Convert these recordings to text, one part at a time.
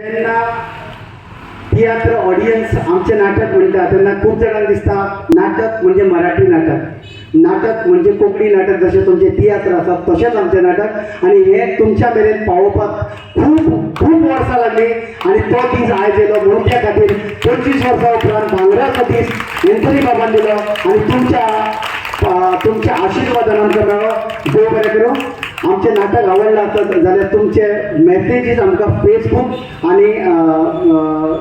जेन्ना तियात्र ऑडियन्स आमचें नाटक म्हणटा तेन्ना खूब जाणांक दिसता नाटक म्हणजे मराठी नाटक, नाटक म्हणजे कोंकणी नाटक. जशें तुमचें तियात्र आसा तशेंच आमचें नाटक आनी हें तुमच्या मेरेन पावोवपाक खूब खूब वर्सां लागलीं आनी तो दीस आयज येयलो. म्हणून त्या खातीर 25 वर्सां उपरांत भांगराचो दीस एन्थनी बाबान दिलो आनी तुमच्या तुमच्या आशिर्वादान आमकां मेळ्ळो. देव बरें करूं. आमचें नाटक आवडलां आसत जाल्यार तुमचे मॅसेजीस आमकां फेसबूक आनी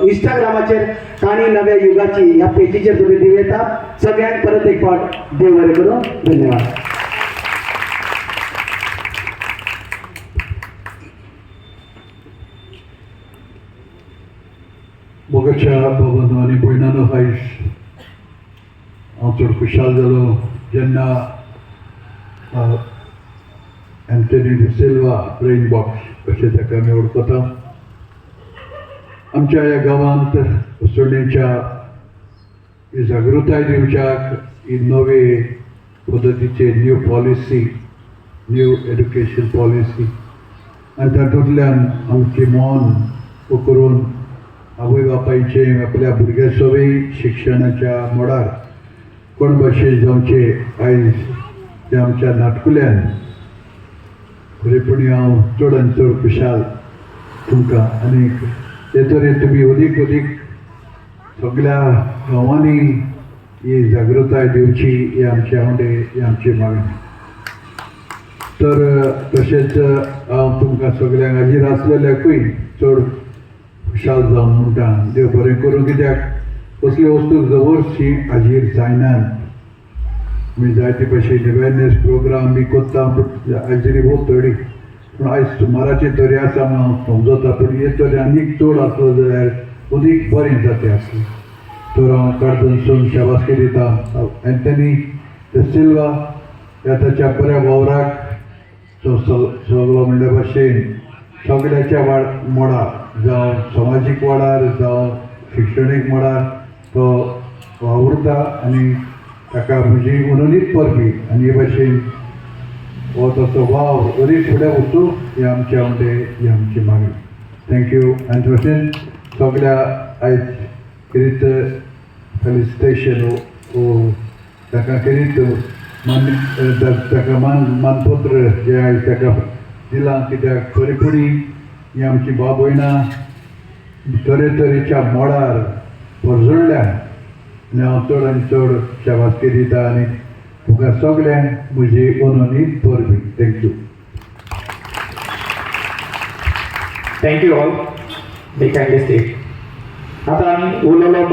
इंस्टाग्रामाचेर काणी नव्या युगाची ह्या पेजीचेर तुमी दिवं येता. सगळ्यांक परत एक फावट देव बरें करूं. धन्यवाद. मोगाच्या बाबांनो आनी भयणांनो, आयज हांव चड खुशाल जालो जेन्ना एन्थनी डिसिल्वा, ब्रेन बॉक्स अशें ताका आमी वळखता, आमच्या ह्या गांवांत असोळणेच्या ही जागृताय दिवच्याक ही नवे पद्दतीचे new policy, new education policy आनी तातूंतल्यान आमचें मन करून आवय बापायचें आपल्या भुरग्या सवय शिक्षणाच्या मळार कोण भाशेन जावचे, आयज ते आमच्या नाटकुल्यान खरेपणी हांव चड आनी चड खुशाल तुमकां. आनीक ते तरेन तुमी अदीक अदीक सगळ्या गांवांनी ही जागृताय दिवची ही आमची आवडे, ही आमची मागणी. तर तशेंच हांव तुमकां सगल्यांक हाजीर आसलेल्याकूय चड खुशाल जावन म्हणटा, देव बरें करूं. कित्याक कसल्यो वस्तू जवळशी हाजीर जायनात. आमी जायते भशेन अवेरनेस प्रोग्राम बी करता पूण हाजेरी भोव थोडी, पूण आयज सुमाराची तरी आसा म्हणून हांव समजता, पूण हे तरी आनीक चड आसलो जाल्यार अदीक बरें जातें आसलें. तर हांव काळजांतसून शाबासकी दिता एन्थनी the Silva ह्या ताच्या बऱ्या वावराक. तो सगलो म्हणल्या भशेन सगळ्याच्या वाड मळार, जावं समाजीक मळार, जावं शिक्षणीक मळार तो वावुरता आनी ताका म्हजी उननीत परबी. आनी हे भाशेन हो ताचो वावर अदीक फुडें वचूं ही आमची आवडे, ही आमची मागणी. Thank you. आनी तशेंच सगळ्या आयज कितें फेलिसिटेशन ओ ताका कितें मान ताका मान मानपत्र जें आयज ताका दिलां, कित्याक खरेपणी ही आमची भाव भयणां तरेतरेच्या मळार परजळ्ळ्या आनी हांव चड आनी चड शाबासकी दिता आनी तुमकां सगळ्यांक म्हजी अनोनीत परबी. Thank you. Thank you all. Be kindly stay. आता आमी उलोवलो.